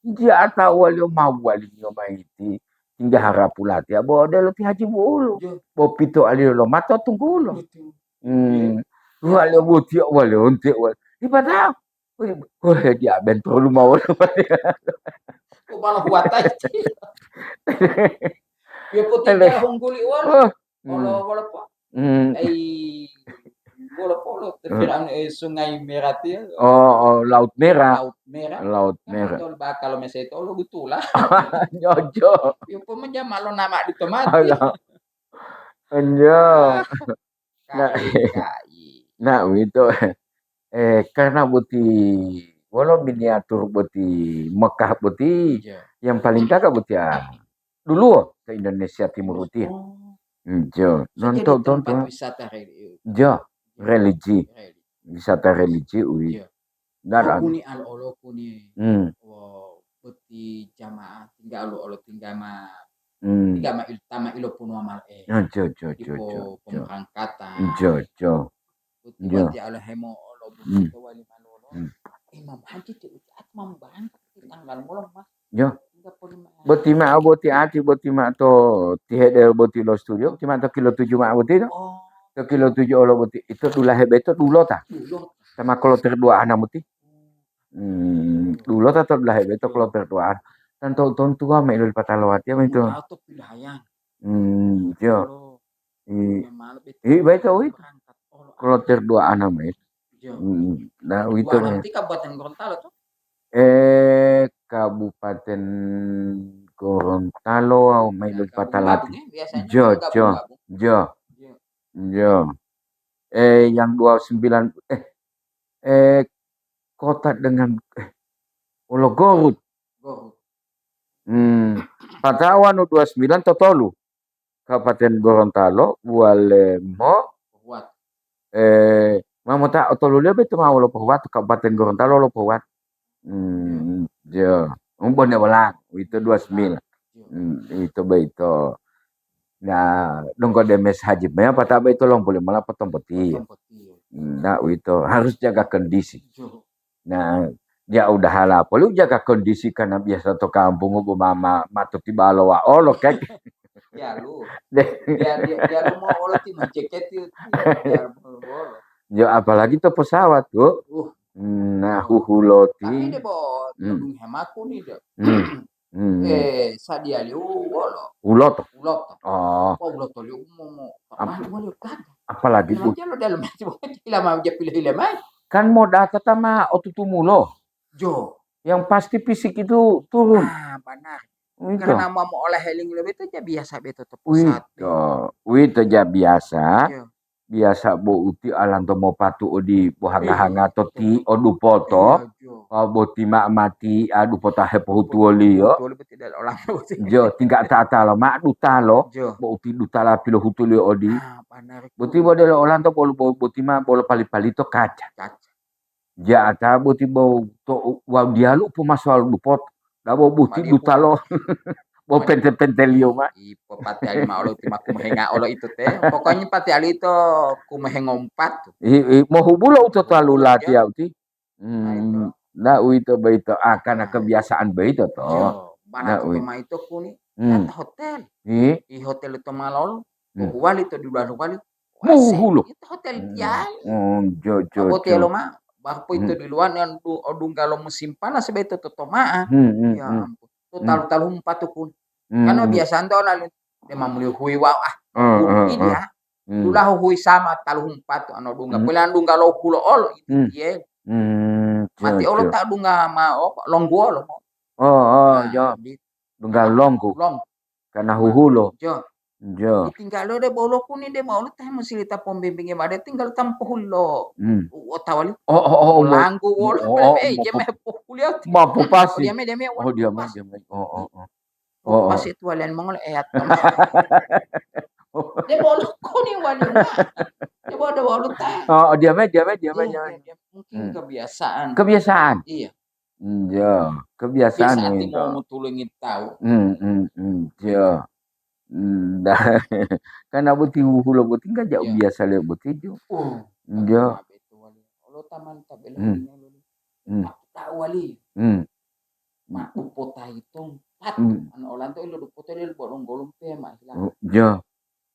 Ja'ata waliyo ma waliyo mayiti, tingga harapu latiya bo odelo ti haji bulu. Bo pito aliyo lomato tunggulo. Hmm. Waliyo botiya waliyo onte wali. Ipata. Wah, dia bentolu mawolo. Ko malah huwatai. Yo putih hungguli wali. Wolo, wolo po. Hmm. Ai, wolo po lo te Firaun, eh, Sungai Merah tiyo. Oh, oh, Laut Merah. Laut Merah. Laut Merah. Kan betul ba kalau mesai to lo butula. Nyojo. Yo po menjama lo nama di tomati. Enjo. Nah, kai, kai. Nah, uwito. Eh, karena boti wolo miniatur boti Mekah boti, yang paling gaga boti, ah, duluwo to Indonesia Timur boti. Oh. Njo, saya jadi nonton, tempat tonton. Wisata religi. Njo, religi. Religi. Wisata religi, ui. Njo. Nggak ada. Kuni al olo kuni. Hmm. Wo, boti jamaah tinggal lo olo tinggal ma, tinggal ma il-, tama ilo punu amal, eh. Njo, jo, jo, jo, jo, jo. Pemberangkatan. Njo, jo. Boti, boti ala hemo olo boti to wali malolo. Hmm. Imam Haji ti uti at mam barangkat ti tanggal ngolo, Mas. Yo. Boti ma'o boti ati, boti ma'o to tihede boti lo studio, boti ma'o to kilo tujuh ma'o boti to. Oh. To kilo tujuh olo boti, ito dulahe beto dulota. Dulota. Sama kloter dua ana boti. Hmm, dulota to dulahe beto kloter dua ana. Tanto tontua me ilo patalo watiya me to. Atau pilihan. Hmm, yo. I, i, beto, wito. Kloter dua ana me. Yo. Hmm, nah, wito. Dua ana me. Berarti Kabupaten Gorontalo to? Eh, Kabupaten Gorontalo, Mailun Patalati. Gabung-gabung, ya, biasanya jo, jo, gabung-gabung. Jo. Jo. Jo. Eh, yang dua sembilan, eh, eh, kota dengan, eh, Ologorut. Gorut. Hmm, Patawa no dua sembilan totolu. Kabupaten Gorontalo, Walemo, eh, Mamo ta otoluliyo boyito ma wolo Pohuwato, Kabupaten Gorontalo wolo Pohuwato. Hmm, jo. Umbone wola, uwito dua sembilan. Hmm, ito boyito. Nah, donggo demes haji me apa ta boyito lompo limola potompotiyo. Nah, uwito harus jaga kondisi. Nah, dia udahala poli jaga kondisi karena biasa to kampung bo mama mato tibalo wa olo kek. Dialu. Deh. Dia, dia, dialu mau olo ti menceketi, dialu mau olo. Yo, apalagi to pesawat, Bu. Uh. Nah, huhuloti. Tapi dia bawa Hmm. Todung hemaku nih, dia. Hmm. Hmm. Eh, sadialiu wolo. Uloto. Uloto. Oh. Wah, uloto liu mo, mo. Ap- Mah, wali gaga. Apalagi, Bu. Nanti lo dalam hati, wah, hila mau dia pilih hila mai. Kan mo data tama otutumulo. Jo. Yang pasti fisik itu turun. Ah, benar. Uwito. Karena mau, mau olah heling lebih itu aja biasa beto to pusat. Uwito. Uwito aja biasa. Iya. Biasa bo uti alanto mopatu odi bohanga-hanga to ti odupoto. Iya, jo. Boti ma mati adupoto hepohutuwoliyo. Betul, betul, tidak olah. Jo, tingga tata lo ma dutalo. Jo. Bo uti dutala pilohutuliyo odi. Ah, benar. Boti bo delo olanto bolo, bo-, boti ma bolo pali-palito kaca. Kaca. Ja'ata boti bo to wawu diyalu pomasowalu dupoto, dabo buti dutalo bo pente-penteliyo ma. Ipo pati ali ma olo ti ma kumohenga olo ito te. Pokoknya pati ali ito kumohengo mupatu. I, i, mohubulo utotalu latiya uti. Hmm, na uwito boyito, ah, karena kebiasaan boyito to. Yo, bana to ma ito kuni, hmm, ta hotel. I hotel to ma lolo, pohuwali to dulahu wali. Muhulo. Ito hotel tiyali. Oh, jo, jo, jo. Abotelo ma, bapo ito di luar yang du-, odungga lo musim panas sebeto totoma'a. Hmm, hmm, ya ampun. To talu-talu humpatu pun. Hmm. Kan biasanya to lalu, dia mamuli hui wau, ah. Hmm, hmm, hmm. Iya. Hmm. Dulahu hui sama talu humpatu ano dungga. Hmm. Pelan dungga lo hulo olo, itu hmm, tiye. Hmm, jo, mati olo jo. Tak dungga ma, oh, longgu olo. Oh, oh, nah, jo. Di dungga longgu. Longgu. Karena huhulo. Jo. Jo. Ditinggal lo de bolo kuni de mau lu teh musi lita pembimbingi made tinggal tampuhulo. Hmm. Otawa li. Oh, oh, oh, oh, langgu wolo. Oh, oh, eh, mo-, jeme po-, pohuliyo. Ma popasi. Oh, diame, diame. Oh, oh, oh. Oh, oh. Popasi tuwalian mongol eyat. De bolo kuni wali ma. De bodo wolu teh. Oh, diame, diame, diame, diame. Iya, diame. Mungkin kebiasaan. Kebiasaan. Iya. Iya, kebiasaan. Biasa ati itu. Mau mutulungi tahu. Hmm, hmm, hmm, iya. Hmm, dah. Kan abu ti huhulo boti enggak jauh biasa le boti jo. Oh, iya. Tapi apa itu wali? Olo taman tabela ini olo. Hmm. Aku tahu wali. Hmm. Ma dupota itu empat. Hmm. Anu olanto ilo dupota ilo bolong-bolong pe ma hilang. Oh, iya.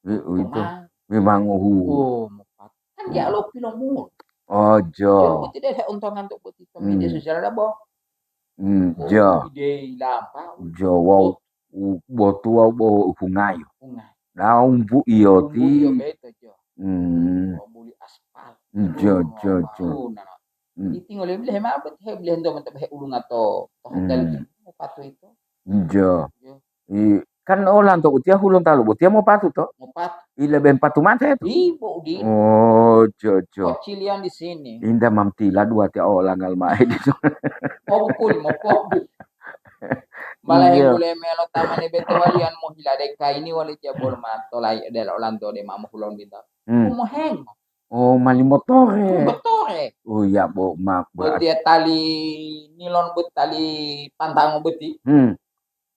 Wi-, uwito. Memang uhu. Oh, mopat. Kan dia lo pilomul. Oh, jo. Jo, boti deh untongan to boti to media sosial ada bo. Hmm, jo. Ide lampa. Jo, wow. U-, botu wow bo hungayo. Hungayo. Daun bu iyo ti. Bumbu iyo beto, jo. Hmm. Mau buli aspal. Jo, jo, jo. Baru, nah. Hmm. Iti ngolem lehe mao bet he, lehe ento mantap he ulunga to, to hotel. Hmm. Mopatu itu. Jo. Jo. I, kan olanto utiya hulontalo botiya mopatu to? Mopatu. I lebe mopatu mate to? Ibo di. Oh, jo, jo. Kocilian di sini. Inda mamtila dua tiya olangal mae di so. Pobukul, mopobu. Malah iya. Mulai melo tamane beto walian mohila deka ini wali jabol mato lai dela olanto de mamo hulon bintang. Hmm. Kumoheng. Oh, mali motore. Motore. Oh, iya, bo, ma-, bo-, berarti ya tali nilon, bo, tali pantango boti. Hmm.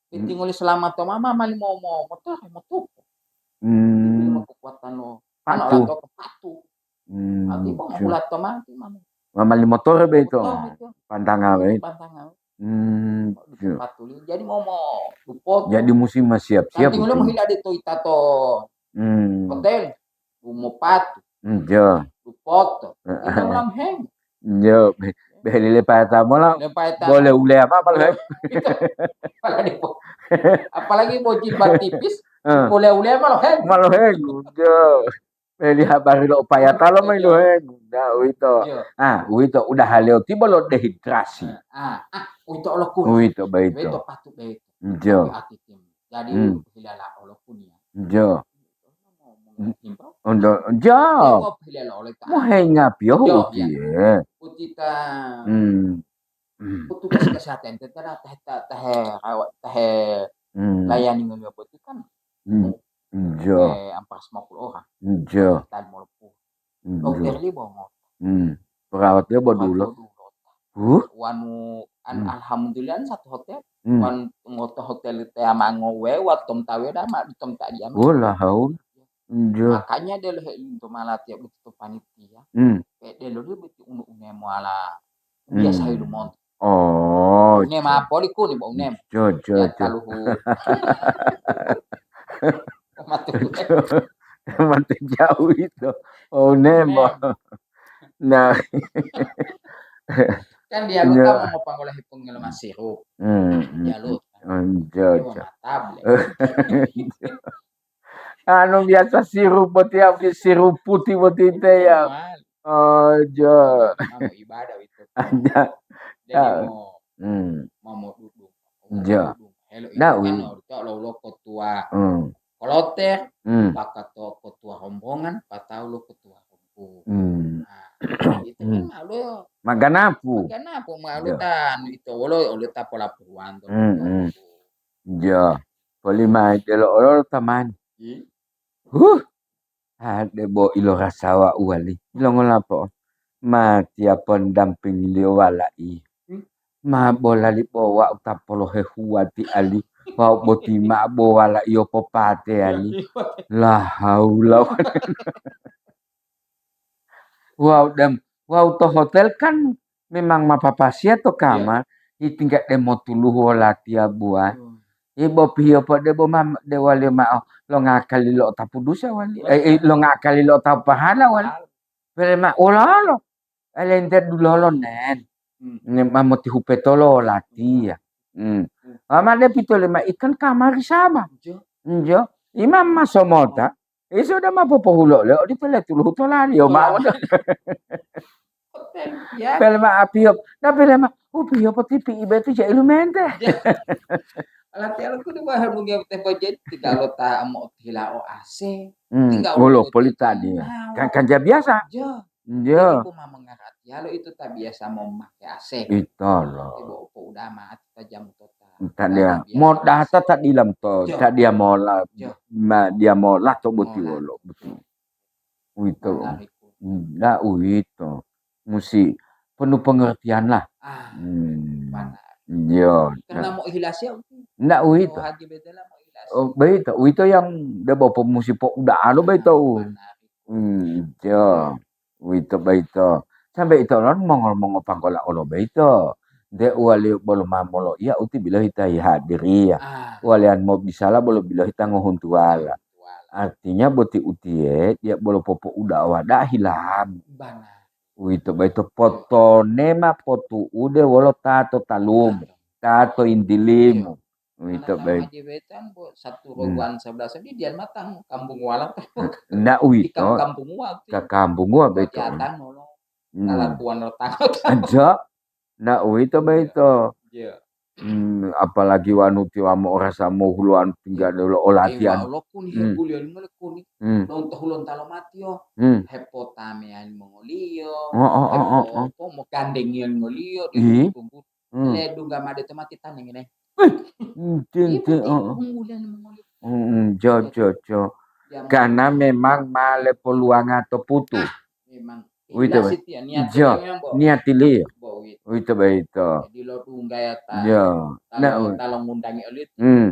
Boti ngoli selama to mama mali mo, mo, motore, motupo. Hmm. Boti mo kekuatan lo. Patu. Ano lato ke patu. Hmm, ati bo jo. Hula to mati mama. Ma-, mali motore be to. Motore to. Pantanga be. Pantanga. Hmm, jo. Patuli. Jadi mo, mo dupot. Jadi musim siap-siap. Nanti ngoli betul. Mohila de to ita to. Hmm. Hotel. Umopatu. Hmm, jo. Dupoto. Heeh. Ita mulang heng. Jo. Be-, beheli lepayata mola. Lepayata. Bole uleya ma malo heng. Itu. Apalagi bo-, apalagi bo jilbab tipis, heeh. Bole uleya malo heng. Malo heng, jo. Beheli habari lo upayata lo main lo heng. Nah, uwito. Jo. Ah, uwito udah haleo tiba lo dehidrasi. Ah, ah, uwito olo kun. Uwito baito. Uwito patu baito. Jo. Tapi ati tim. Jadi, hmm. Hilala olo kun ya. Jo. Ondo, jo. Mo henga piyo uti, ya. Utita, hmm. Petugas kesehatan itu adalah teh, teh, teh, rawat, teh, hmm. Layani ngoyo boti kan. Hmm. Jo. Eh, ampas lima puluh orang. Jo. Tan molopu. Hmm, dokter jo. Li bongo. Hmm. Perawatnya bodulo. Waduh, dulo. Huh? Wanu an Hmm. alhamdulillah satu hotel. Hmm. Wan ngoto hotel te amango we watom tawe dama ditom tadiam. Wala haul. Njo. Makanya dia lo he into malati ya betul panitia. Hmm. Pe dia lo dia betul unu une muala biasa Hmm. hidup mon. Oh. Une ma poli kuni bo une. Jo, jo, Ya jo. taluhu. Matu. Mati jauh itu. Oh, nemo. Nah. Kan dia lo Ya. Kan mau ngopangola hipungil masirup. Hmm. Hmm. Ya lo. Hmm, Jo, Dia jo. mau tablet. Anu biasa sirup boti, sirup putih boti te ya. Mal. Oh, Jo. Mau ibadah itu. Ada. Jadi mau Hmm. mau mau duduk. Ya. Duduk. Helo Nah, itu kan wi- lo lo lo ketua Hmm. kloter, Hmm. pakai to ketua rombongan, patau lo ketua rombongan. Hmm. Nah, itu kan Hmm. malu Maganapu. Maganapu malu Ya. Tan itu olo olo ta pola puruan to. Hmm, hmm. Ya. Poli mai delo olo tamani. Ih, Huh. Ade bo ilo rasawa uwali. Ilo ngolapo? Matiya pendampingi liyo wala'i. Hmm. Ma bolali bo wa'u ta polohe huwati ali. Wa'u boti ma bo wala'iyo popate ali. La haula. Wa'u dem, wa'u to hotel kan memang ma papasiya to Iya. kamar, itingga de motuluhu wolatiya buwa. Hmm. Ibo piyopo debo ma de waliyo ma'o lo ngakali lo otapu dusa wali, eh, eh, lo ngakali lo otapu pahala wali. Pele ma wololo, elente dulolo nen. Hmm. Ne ma motihupetolo wolatiya. Hmm. Hmm. Mama de pitole ma ikan kamari sama. Jo. Njo, imam ma somota. Iso da ma popohulo le odito le tuluhu tolali yo ma Tolali. Hotel, ya. Pele ma apiyop. Na pele ma upiyopo tipi ibe tu ja ilumente. Latihan ku di bahan bunga tempo jadi tiga lo ta mo tila o A C. Hmm, Tinggal ulo waktu polita itu dia. mau. Kan kan ja biasa. Jo. Jo. Ibu mama ngarati halo itu tak biasa mau pakai A C. Ito lo. Ibu opo udah mati ta jamu tota. Entah dia mau data tak dilam to, Jo. Tak dia mola, Jo. Ma, dia mola to boti Mola. Wolo. Betul. Uito. Menarik. Ndak uito. Musi penuh pengertian lah. Ah, Hmm. Mana? Yo. Karena mau ikhlas ya. Ndak Mau uito. Haji Bedela mau ikhlas. Oh, beito. Uito yang debo musi po udah alo beito. Menarik. Hmm, jo. Uito beito. Sampai ito lon mongol-mongol panggola olo beito. De uwali bolo mamolo iya uti bilohi ta hadiriya. Ah, Walian mo bisala bolo bilohi ta ngohuntuwala. Wala. Artinya boti utiye dia bolo popo udawa da hilam. Bana. Uito beito potone ma potu'ude wolo tato talumu, tato indilimu. Uito Karena beito. Haji Betan bu satu Hmm. rogoan sebelas ini dia matang kampung wala Ndak di uito. Kampung Wati. Ka kampung gua beito. Kejahatan lo Hmm. kalakuan lo takut. Aja. Ndak uito beito. Iya. Hmm, apalagi wanu tiwamo orasa mohuluan tinggal dulu olatian. Lo kuni Hmm. Hebulian ngole kuni. Hmm. Lonto hulon talo matio. Hmm. Hepotamean mongoliyo. Oh, oh, oh, oh, oh. Hepo mo gandengian ngoliyo Ih. Tunggu. Hmm. Le dungga made to mati taneng ne. Hmm, tin, Ibu tin, te oh, oh. Unggulan mongoliyo. Hmm, jo, jo, jo. Dia Karena memang male poluanga to putu. Memang Uwito, ikhlas Bang. Itu ya niat Jo, memang, Bo. Niatiliyo. Bo, wito. Uwito beito. Jadi lo dungga ya ta. Jo. Kalau Nah, kalau ngundangi oli. Hmm.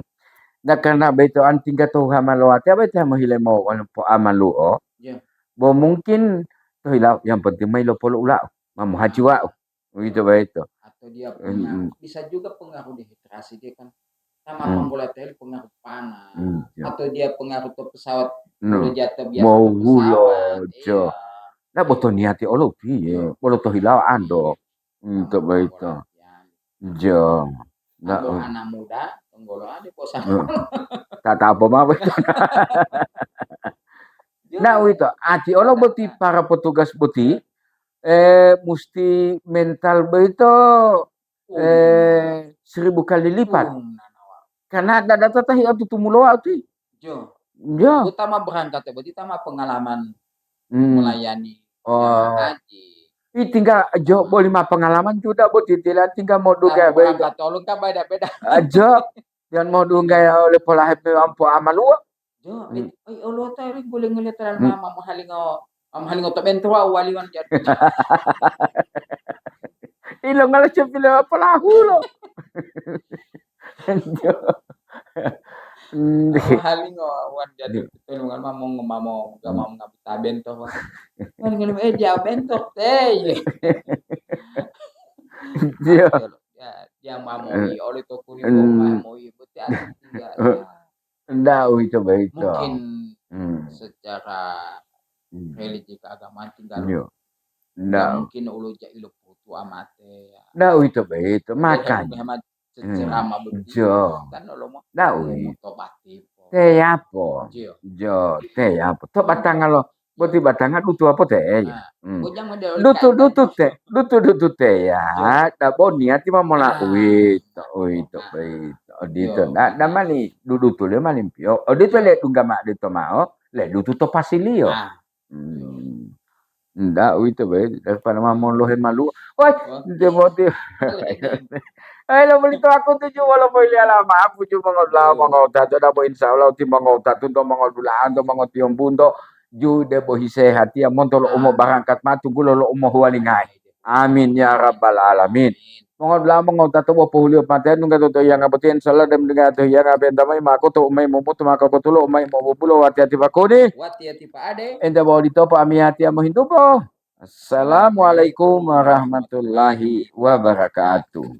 Nah, karena beito an tinggal to hamalowati apa itu mohile mau po amaluo. Jo. Bo mungkin to hilau yang penting mai lo polo ulau. Mamu haji wau. Uwito beito. Atau dia punya Hmm. Bisa juga pengaruh dehidrasi dia kan. Sama Hmm. panggola teli pengaruh panas. Hmm, ya. Atau dia pengaruh ke pesawat No. udah jatuh biasa Mau ke hulo, pesawat. jo. Iya. Nah, boto niati olo piye? Jo. Bolo to hilau ando. Sama Uwito beito. panggola teli. Jo. Nah, Kalau oh. Anak muda, tenggolo ada bosan. Hmm. Tak apa mah beito. Jo. Nah, uwito, ati olo boti para petugas boti, eh, musti mental beito, eh, seribu kali lipat. Um, nanawa. Karena ada data tahi atau tumuloa tu. Jo. Jo. Utama berangkat ya, berarti utama pengalaman Hmm. Melayani Oh. Jamaah haji. Ih, tinggal jo boli ma pengalaman juga boti tila tinggal mau duga Utama beito. Berangkat tolong kan beda-beda. Aja. Jangan mau duga ya oleh pola hepe ampo amalua. Jo, Hmm. Oi, olo ta ri boleh ngelihat terang Hmm. mama mau halingo Am halingo to bento wa wali wan jadi. Ilo ngala cepile apalahulo. Am halingo wan jadi betul ngal mamo mamo gama ngabuta bento wa. Wan ngene eh dia bento te. Iya. Ya dia mamo i oleh to kuri mamo i buti ada tinggal. Ndak uwito boyito. Mungkin Hmm. Secara Hmm. Religi keagamaan tinggal Iya. Ndak Ndak. Mungkin ulu ja ilo putu amate ya. Ndak uwito boyito. Makanya. Ceramah bukti Jo. Kan lo mo Ndak uwito. Tobati. Teyapo. Jiyo. Jo, teyapo. To batanga lo boti batanga dutu apa te ya. Hmm. Bujang model Dutu dutu te, dutu dutu te ya. Dabo niati ma mola uwito, uwito, uwito. Odito. Ndak ndak mali dudutu le malimpio. Odito le dungga ma dito mao, le dutu to pasiliyo. Hmm. Ndak uwito be daripada ma molohe malu. Wah, nte boti. Eh lo boli to aku tuju wolo boyliya lama puju mongodula'a mongowutatu dabo insyaallah ti mongowutatu to mongodula'a to mongotiyombunto ju debo hisehatiya monto lo umo barangkat ma tunggulo lo umo huwalingayi. Amin ya rabbal alamin. Mongodula'a mongowutatu bo pohuliyo pate nungga to toyanga boti insyaallah dem nungga to hiyanga benta mai mako to umai mumutu mako kotulo umai mobubulo wati-ati pakuni. Wati-ati pa ade. Ente bo odito po amiyatiya mohintupo. Assalamualaikum warahmatullahi wabarakatuh.